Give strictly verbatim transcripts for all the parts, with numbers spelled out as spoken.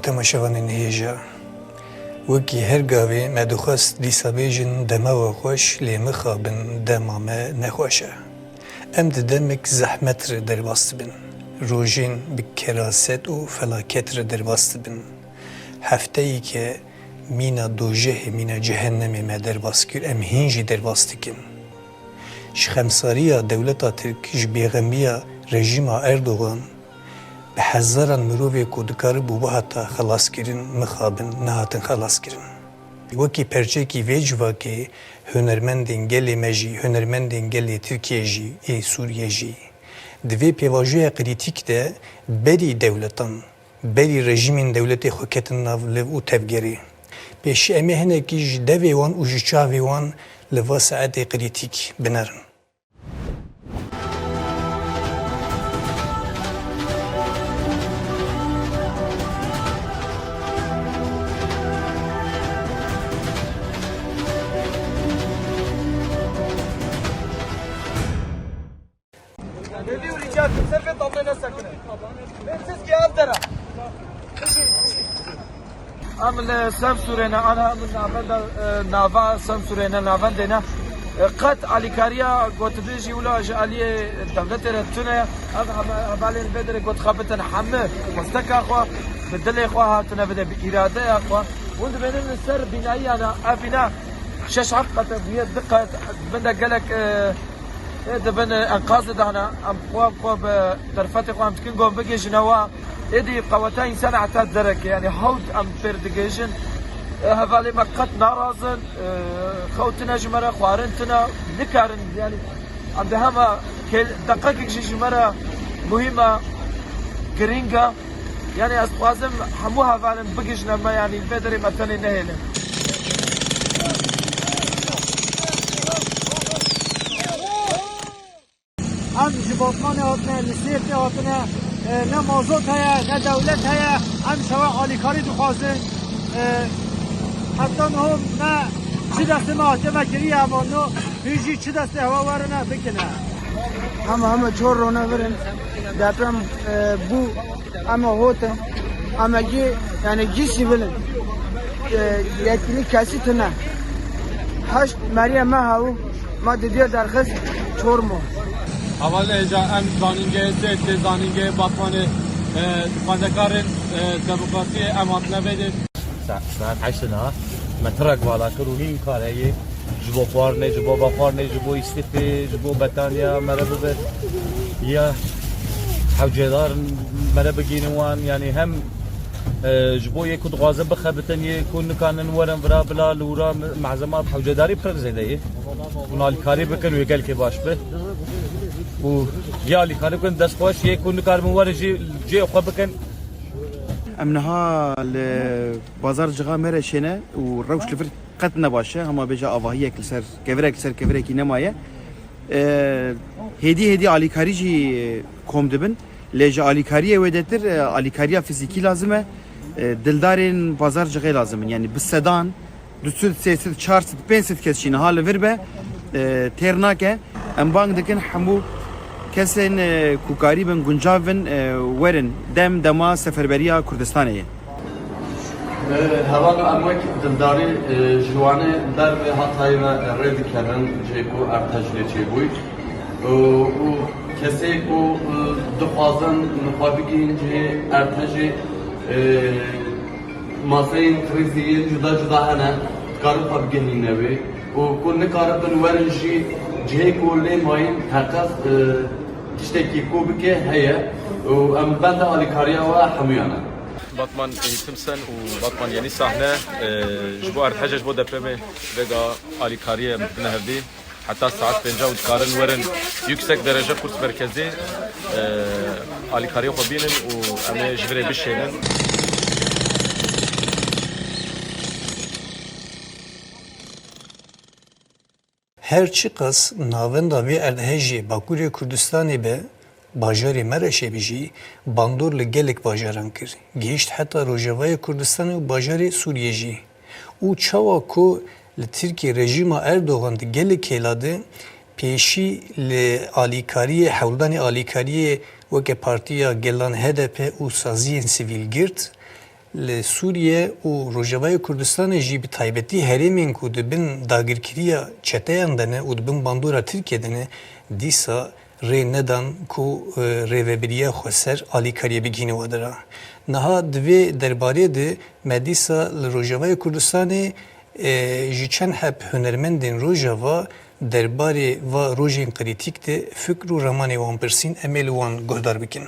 Temaşevanên hêja, wekî her gavê me dixwest dîsa bêjin dema we xweş, lê mixabin dema me nexweş e. Em di demek zehmet re derbas dibin. Rojên bi keraset û felaket re derbas dibin. Hefteyeke mîna dojehê, mîna cehennemê me derbas kir, em hîn jî derbas dikin. Ji xemsariya dewleta Tirk, ji bêxemiya rejîma Erdogan, bi hezaran mirovê ku dikaribû bihata xelaskirin, mixabin, nehatin xelaskirin. Wekî perçekî vê civakê hunermendên gelê me jî, hunermendên gelê Tirkiye jî, ê Sûriye jî, di vê pêvajoya krîtîk de berî dewletan, berî rejîmên dewletê xwe ketin nav liv û tevgerê. Pêşî em ê hinekî ji devê wan û ji çavê wan li va saetê krîtîk binerin. Hêvî û rica dikim, ser vê tablê nesekine. Vê çizgê ev dera. Bijî, bijî. Em li Semsûrê ne, ana em navenda, e, nava Semsûrê ne, navendê ne. E, qet alîkariya gotibê jî wila ji aliyê dewletê re tune ye. Ev hema-, hevalên vê derê got xebitin hemû westeka xwe, bi dilê xwe hatine vide, bi îradeya xwe. Hûn dibênin li ser bînayiya ne, ev bîna şeş heft qet e, bûye du qet, bin de gelek, e, Ê dibin, e, enqazê dane, em xwe, em xwe bi derfetê xwe em dikin, gon bigihîjine wa. Êdî qeweta însan heta derekê, yanî hewt em pêr digihîjin. E, hevalê me qet narazin, e, xew tune ji me re, xwarin tune, nikarin, yanî em dê hema kêl-, deqekek jî ji me re muhîm e, girîng e. Yanî ez dixwazim hemû hevalên bigihîjine me, yanî vê derê me tenê nehêlin. Em ji Batmanê hatine, li Sêrtê hatine, e, ne mazot heye, ne dewlet heye, em ji we alîkarî dixwazin. E, heta niho me çi destê me hatiye me kiriye, hema no hûn jî çi destê hewe werine bikine. Hema hema çor rone virin, deprem, e, bû. Em ê hotin, em ê gî, yanî gî sivil in. E, yetkîlî kesî tune. Heşt meriyê me hebû, me didiye derxist çor mo. Hevalê hêja em zanîngehê Sêrtê, zanîngehê Batmanê, e, xwendekarên, e, demokrasiyê em hatine vê dê. Sa-, saet heşt niha me tirek vala kir û nîn kar heye. Ji bo xwarinê, ji bo vexwarinê, ji bo îstîfê, ji bo betaniya me re bibe. Ya hewcedar me re bigihînin wan, yanî hem, e, ji bo yê ku dixwazin bixebitin, yê ku nikanin werin vira bila li wira me-, malzema hewcedarî pir zêde ye. Hûn alîkarî bikin wê gelkê baş be. Û yê alîkarî bikin dest xweş, yê ku nikaribin werin jî cihê xwe bikin. Em niha li Bazar Cixa Mereşê ne û rewş li vir qet ne baş e, hema bêje avahiyek li ser kevirek, li ser kevirekî nemaye. E, hêdî hêdî alîkarî jî kom dibin. Lê ji alîkariyê wêdetir, e, alîkariya fizîkî lazim e. E, dildarên Bazar Cixê lazim in. Yanî bi sedan, du sed, sê sed, çar sed, pênc sed kes jî niha li vir be, e, têr nake. Em bang dikin hemû kesên, e, ku karîbin guncav bin, e, werin dem dema seferberiya Kurdistanê ye. E, hevalno em wek dildarî, e, ji Wanê ber bi Hatayê ve rê dikevin, cihê ku erdhej lê çêbûyî. Û, û kesê ku, e, dixwazin xwe bigihîn cihê erdhejê, e, maseyên krîzî yên cuda cuda hene, dikarin xwe bigihîne wê. Û ku nikaribin werin jî cihê ku lê mayîn teqez, e, tiştekî ku bike heye û em benda alîkariya we hemûyan e. Batman Eğitim Sen û Batman Yeni Sahne, e, ji bo erdhejê, ji bo depremê vêga alîkariyê em dine hevdî. Heta saet pênc û dikarin werin Yüksek Derece Kurs Merkezi, e, alîkariyê xwe bînin û em ê ji virê bişênin. Her çiqas navenda vê erdhejê Bakurê Kurdistanê be, bajarê Mereşê be jî, bandor li gelek bajaran kir, gihişt heta Rojavayê Kurdistanê û bajarê Sûriyê jî. Û çawa ku li Tirkiyê rejîma Erdogan di gelek hêla de pêşî li alîkariyê, hewldanê alîkariyê weke Partiya Gelan H D P û saziyên sivîl girt, Li Sûriye û Rojavayê Kurdistanê jî bi taybetî herêmên ku di bin dagirkiriya çeteyan de ne û di bin bandora Tirkiyê de ne, dîsa rê nedan ku, e, rêvebiriya xweser alîkariyê bigihîne we dira. Niha di vê derbarê de me dîsa li Rojavayê Kurdistanê, e, ji çend heb hunermendên Rojava derbarê va rojên krîtîk de fikr û ramanê wan pirsîn, em ê li wan guhdar bikin.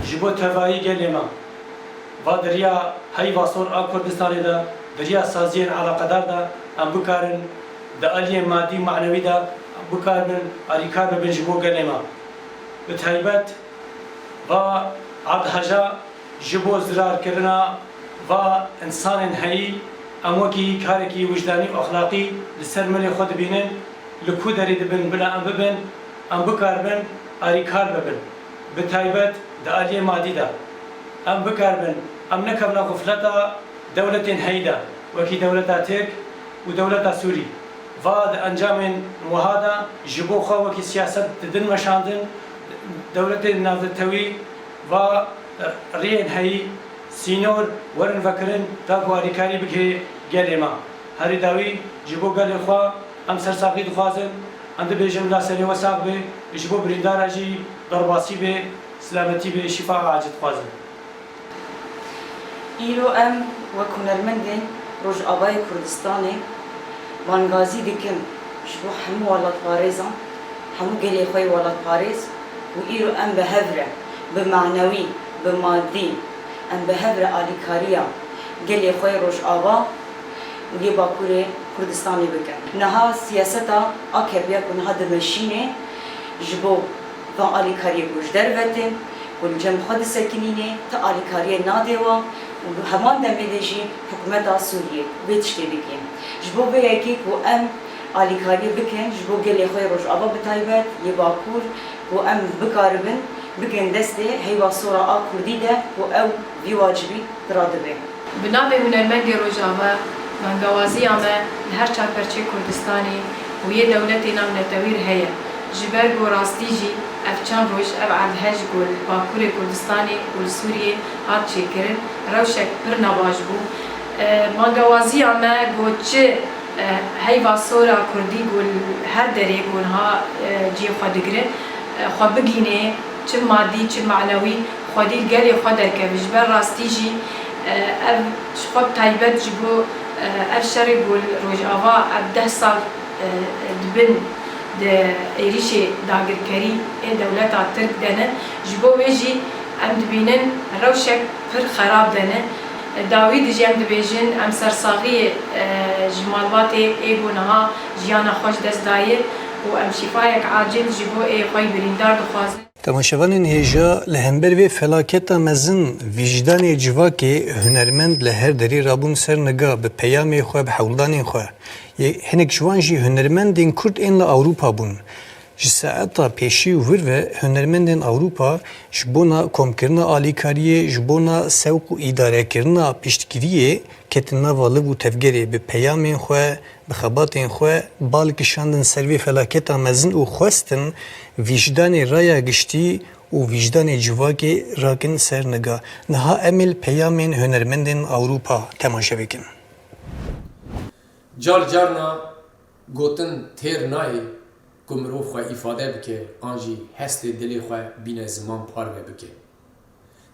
Ji bo tevayî gelê me, va di riya heyva sor a Kurdistanê de, di riya saziyên eleqedar de em bikarin di aliyê madî û manewî de bikaribin alîkar bibin ji bo gelê me. Bi taybet va erdheja ji bo zirarkirina va însanên heyî, em wekî karekî wijdanî û exlaqî li ser milê xwe dibînin, li ku derê dibin bila em bibin, em bikaribin alîkar bibin, bi taybet di aliyê madî de. Em bikaribin, em nekevna xufleta dewletên heyî de, wekî dewleta Tirk û dewleta Sûrî. Va di encamên wiha de ji bo xwe wekî siyaset didin meşandin, dewletên navnetewî va riyên heyî, sînor werin vekirin, ta ku alîkarî bigihê gelê me. Herî dawî ji bo gelê xwe em sersaxî dixwazin, em dibêjin bila serê we sax be, ji bo birîndara jî derbasî be, silametî be, şîfa acil dixwazin. Îro em wek hunermendên Rojavayê Kurdistanê bangazî dikin ji bo hemû welatparêzan, hemû gelê xwe yê welatparêz ku îro em bi hev re, bi manewî, bi madî, em bi hev re alîkariya gelê xwe yê Rojava û yê Bakurê Kurdistanê bikin. Niha siyaseta A K P ya ku niha dimeşînê ji bo van alîkariyê ku ji derve tên, ku li cem xwe disekinînê, ti alîkariyê nadê wan û bi heman demê de jî hikûmeta Sûriyê vê tiştê dike. Ji bo vê yekê ku em alîkariyê bikin, ji bo gelê xwe yê Rojava bi taybet, yê Bakur, ku em bikaribin bikin destê heyva sora a Kurdî de ku ew vî wacibî di radibe. Bi navê hunermendê Rojava, bangewaziya me li her çar perçeyê Kurdistanê û yê dewletê navnetewî re heye. Ji ber ku rastî jî ev çend roj ev erdhej ku li Bakurê Kurdistanê û li Sûriyê hat çêkirin, rewşek pir nebaş bû. E, bangewaziya me ku çi, e, heyva sora Kurdî ku li her derê ku niha, e, cihê xwe digirin, e, xwe bigîne, çi madî, çi manewî, xwedî li gelê xwe derkeve. Ji ber rastî jî, e, ev ji xwe bi taybet ji bo, e, ev şerê ku li Rojava ev deh sal, e, di bin di êrîşê dagirkerî ê dewleta Tirk de ne. Ji bo wê jî em dibînin rewşek pir xerab de ne. Dawî de jî em dibêjin, em sersaxiyê, e, ji malbatê ê ku niha jiyana xwe ji dest daye û em şîfayek acil ji bo ê xwe yî birîndar dixwazin. Temaşevanên hêja, li hember vê felaketa mezin, vîjdanê civakê hunermend li her derê rabûn ser niga bi peyamê xwe, bi hewldanên xwe. Yê hinek ji wan jî hunermendên Kurd ên li Ewropa bûn. Ji saeta pêşî û vir ve hunermendên Ewropa ji bona komkirina alîkariyê, ji bona sewq û îdarekirina piştgiriyê ketin nava liv û tevgerê, bi peyamên xwe, bi xebatên xwe bal kişandin ser vê felaketa mezin û xwestin vîjdanê raya giştî û vîjdanê civakê rakin ser niga. Niha em ê li peyamên hunermendên Ewropa temaşe bikin. Car carna gotin têr nayê ku mirov xwe îfade bike an jî hestê dilê xwe bîne ziman parve bike.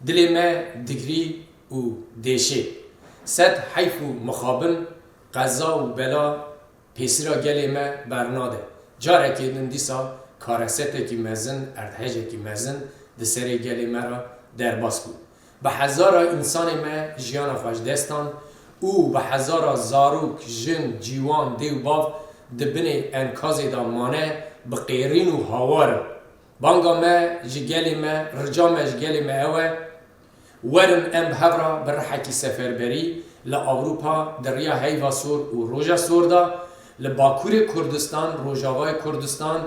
Dilê me digrî û dêşê. Sed heyf û mixabin, qeza û bela pêsira gelê me bernade. Carekê din dîsa karesetekî mezin, erdhejekî mezin di serê gelê me re derbas bû. Bi hezara însanê me jiyana xwe ji dest dan û bi hezara zarok, jin, cîwan, dê û bav di binê enkazê de mane, bi qêrîn û hawar in. Banga me ji gelê me, rica me ji gelê me ew e, werin em bi hev re bi rihekî seferberî li Ewropa di riya heyva sor û roja sor de, li Bakurê Kurdistan, Rojavayê Kurdistan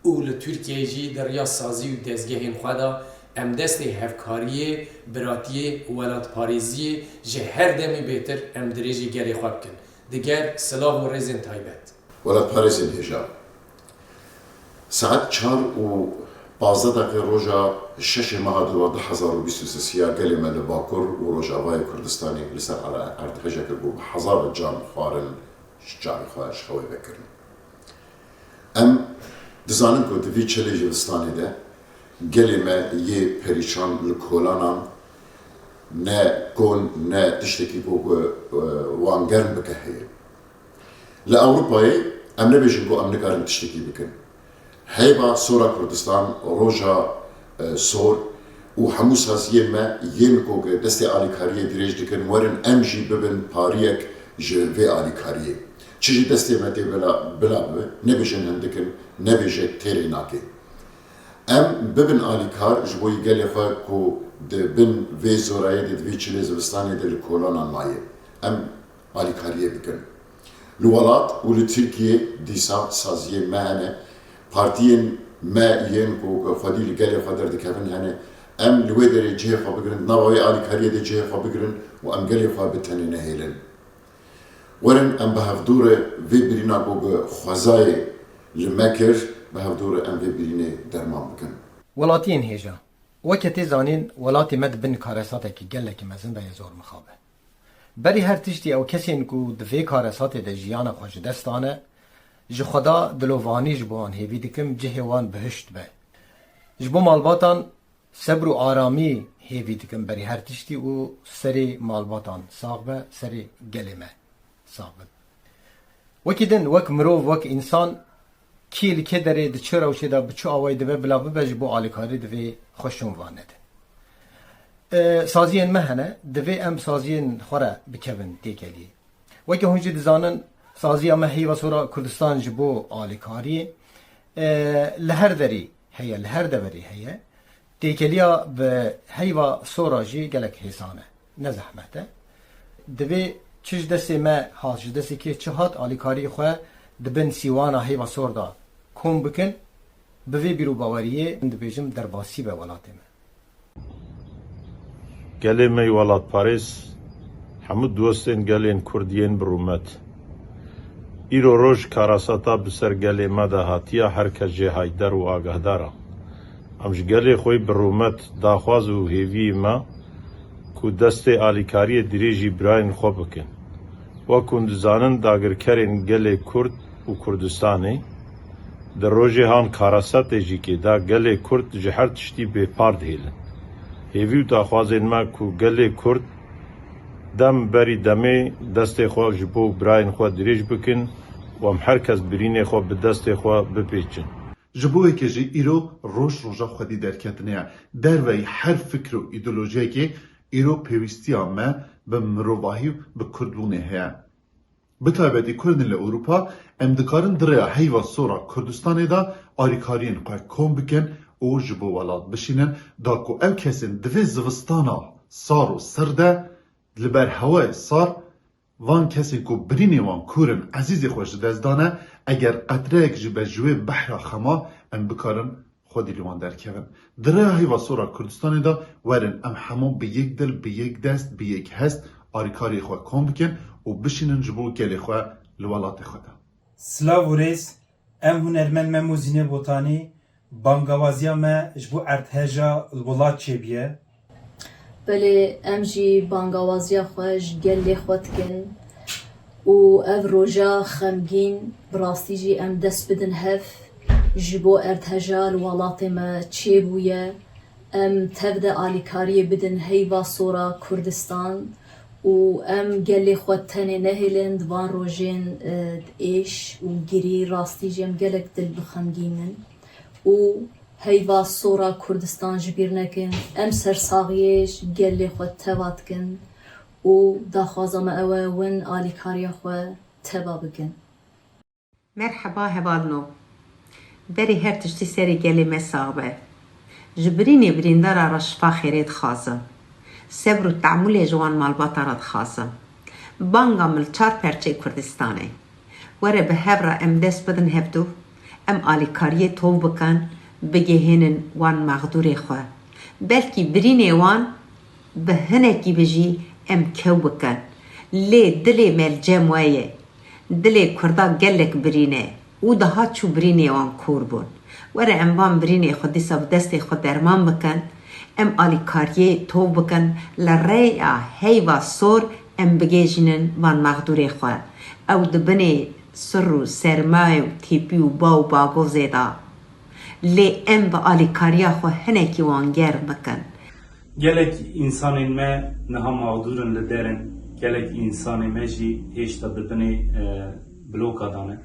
û li Tirkiyeyê jî di riya sazî û dezgehên xwe de em destê hevkariyê, biratiyê, welatparêziyê ji her demî bêtir em dirêjî gelê xwe bikin. Diger silav û rêzên taybet. Welatparêzên hêja. Saet çar û Pazdeh deqê roja şeşê meha dû du hezar û bîst û sê ya gelê me li Bakur û Rojavayê Kurdistanê li ser erdhejeke ku bi hezaran can xwarin ji çavê xwe ji xewê vekirin. Em dizanin ku di vî çilê zivistanê de gelê me yê perîşan li kolanan ne kon ne tiştekî ku, ku, e, wan germ bike heye. Li Ewropayê em nebêjin ku em nikarin tiştekî bikin. Heyva Sora Kurdistan, Roja, e, Sor û hemû saziyên me yên ku destê alîkariyê dirêj dikin, werin em jî bibin pariyek ji vê alîkariyê. Çi jî destê me tê bila, bila bibe, nebêjin hindik in, nebêje têrê nake. Em bibin alîkar ji bo yî gelê xwe ku di bin vê zorayê de, di vî çilê zivistanê de li kolanan maye. Em alîkariyê bikin. Li welat û li Tirkiyê dîsa saziyên me hene. Partiyên me yên ku xwedî li gelê xwe derdikevin hene. Em li wê derê cihê xwe bigirin, di nava wê alîkariyê de cihê xwe bigirin û em gelê xwe bi tenê nehêlin. Werin em bi hevdû re vê birîna ku bi xwezayê li me kir, bi hevdû re em vê birînê derman bikin. Welatiyên hêja. Weke tê zanîn, welatê me di bin karesatekî gelekî mezin de ye zor mixab e. Berî her tiştî ew kesên ku di vê karesatê de jiyana xwe ji dest dane, ji Xweda dilovanî ji bo wan hêvî dikim, cihê wan bihişt be. Ji bo malbatan sebr û aramî hêvî dikim berî her tiştî û serê malbatan sax be, serê gelê me sax be. Wekî din, wek mirov, wek însan, kî li kê derê, di çi rewşê de, bi çi awayî dibe bila bibe ji bo alîkarî divê xwe şûn va nede. E, saziyên me hene, divê em saziyên xwe re bikevin têkelî. Weke hûn jî dizanin, saziya me Heyva Sora Kurdistan ji bo alîkariyê, e, li her derî heye, li her deverê heye. Têkeliya bi Heyva Sora jî gelek hêsan e. Ne zehmet e. Divê çi ji destê me hat, ji destê kê çi hat, alîkarî xwe di bin sîwana Heyva Sor de kom bikin. Bi vê bîr û baweriyê dibêjim derbasî be welatê me. Gelê me yê welatparêz, hemû dostên gelên Kurd yên bi rûmet. Îro roj karasata bi ser gelê me de hatiya, her kes jê haydar û agahdar e. Em ji gelê xwe yê bi rûmet daxwaz û hêviyê me ku destê alîkariyê dirêjî birayên xwe bikin. Wek hûn dizanin, dagirkerên gelê Kurd û Kurdistanê di rojê han karasatê jî kê da gelê Kurd ji her tiştî bêpar dihêlin. Hêvî û daxwazên me ku gelê Kurd dem berî demê destê xwe ji bo birayên xwe dirêj bikin û em her kes birînê xwe bi destê xwe bipêçin. Ji bo yekê jî îro roj roja xwedî derketinê ye. Derveyî her fikr û îdeolojiyekê îro pêwîstiya me bi mirovahî û bi kurdbûnê heye. Bi taybetî Kurdên li Ewropa, em dikarin di rêya Heyva Sora Kurdistanê de alîkariyên xwe kom bikin û ji bo welat bişînin, da ku ew kesên di vê zivistana sar û sir de li ber hewayê sar van kesên ku birînê wan kûr in, ezîzê xwe ji dest dane, eger qetreyek jî be ji wê behra xema, em bikarin xwedî li wan derkevin. Di rêya Heyva Sora Kurdistanê de werin em hemû bi yek dil, bi yek dest, bi yek hest alîkariyê xwe kom bikin û bişînin ji bo gelê xwe li welatê xwe de. Silav û rêz, em hunermend Memo Zînê Botanî, bangawaziya me ji bo erdheja li welat çêbûye. Belê, em jî bangawaziya xwe ji gelê xwe dikin û ev roja xemgîn bi rastî jî em dest bidin hev ji bo erdheja li welatê me çêbûye. Em tev de alîkariyê bidin Heyva Sora Kurdistan û em gelê xwe tenê nehêlin di van rojên, e, êş û girî. Rastî jî em gelek dil bi xemgîn in û Heyva Sora Kurdistan ji bîr nekin. Em sersaxiyê ji gelê xwe teva dikin û daxwaza me ew e, win alîkariya xwe teva bikin. Merheba hevalno. Berî her tiştî serê gelê me sax be. Ji birînê birîndara re şifa xêrê dixwazim. Sebr û tehamulê ji wan malbata re dixwazim. Banga min li çar perçeyê Kurdistanê. Were bi hev re em dest bidin hevdu, em alîkariyê tov bikin, bigihênin wan mexdûrê xwe. Belkî birînê wan bi hinekî bi jî em kew bikin. Lê dilê me li cem we ye. Dilê Kurda gelek birîn e û daha çû birînê wan kûr bûn. Were em van birînê xwe dîsa bi destê xwe derman bikin, em alîkariyê tov bikin, li rêya heyva sor em bigihîjînin van mexdûrê xwe. Ew di binê sir û sermayê û tîpî û ba û bagozê de. Lê em bi alîkariya xwe hinekî wan germ bikin. Gelek însanên me niha mexdûr in, li der in. Gelek însanê me jî hêşta di binê, e, bloka de ne.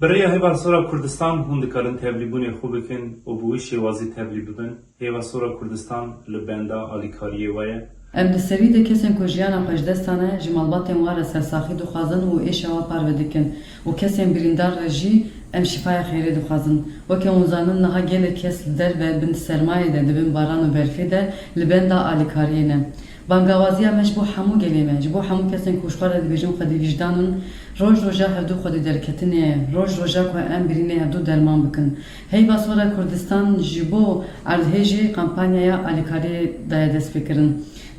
Bi rêya Hêva Sora Kurdistan hûn dikarin tevlîbûnê xwe bikin û bi wî şêwazî tevlî bibin. Hêva Sora Kurdistan li benda alîkariyê we ye. Em di serî de kesên ku jiyana xwe ji dest dane, ji malbatên wan re sersaxî dixwazin û êşa wan parve dikin û kesên birîndar re jî em şîfaya xêrê dixwazin. Weke hûn zanin, niha gelek kes li derve bin sermayê de, di bin baran û berfê de li benda alîkariyê ne. Bangawaziya me ji bo hemû gelê me, ji bo hemû kesên ku ji xwe re dibêjin xwedî wijdan in, roj roja hevdû xwedî derketinê ye, roj roja ku em birînê hevdû derman bikin. Heyva Sora Kurdistan ji bo erdhêjê kampanyaya alîkariyê daye destpêkirin.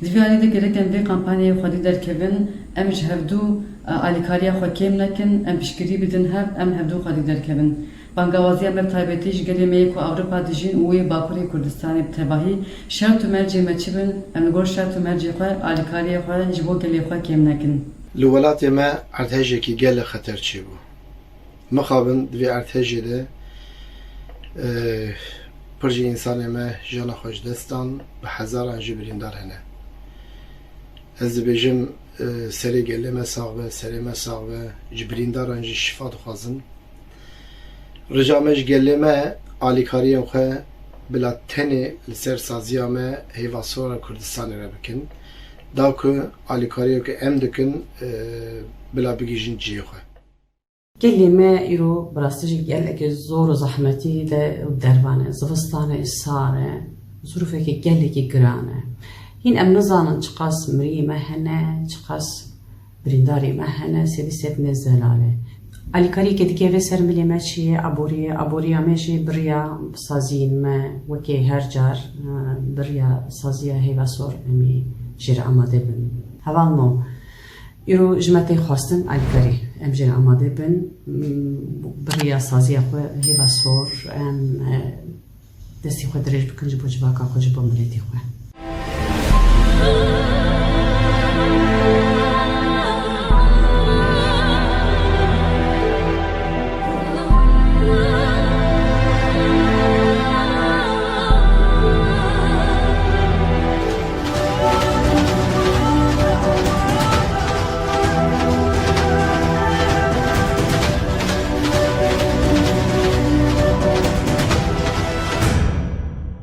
Di vî alî de gerek em vê kampanyayê xwedî derkevin, em ji hevdû, e, alîkariya xwe kêm nekin, em piştgirî bidin hev, em hevdû xwedî derkevin. Bangawaziya me bi taybetî ji gelê me yê ku Ewropa dijîn û yê Bakurê Kurdistanê bi tevahî şert û mercê me çi bin, em li gor şert û mercê xwe alîkariyê xwe ji bo gelê xwe kêm nekin. Li welatê me erdhejekî gelek xeter çêbû. Mixabin di vê erdhejê de, e, pir jî însanê me jiyana xwe ji dest dan, bi hezaran jî birîndar hene. Ez dibêjim, e, serê gelê me sax be, serê me sax be, ji birîndaran jî şifa dixwazim. Rija me ji gelê me alîkariyên xwe bila tenê li ser saziya me Hêva Sora Kurdistanê re bikin. Da ku alîkariyê ku em dikin, e, bila bigihîjin cihê xwe. Gelê me îro bi rastî jî gelekî zor û zehmetî de dervan e. Zivistan e, sar e. Zirûfekî gelekî giran e. Hîn em nizanin çiqas miriyê me hene, çiqas birîndarê me hene, sedî sed ne zelal e. Alîkariyeke dike vê ser milê me çi ye? Aborî ye. Aboriya me jî bi riya saziyên me, wekî her car, e, bi riya saziya Hêva Sor em ê jê re amade bin. Hevalno, îro ji me tê xwestin alîkarî. Em jê re amade bin, m, bi riya saziya xwe Hêva Sor, em, e, destê xwe dirêj bikin ji bo civaka xwe, ji bo miletê xwe.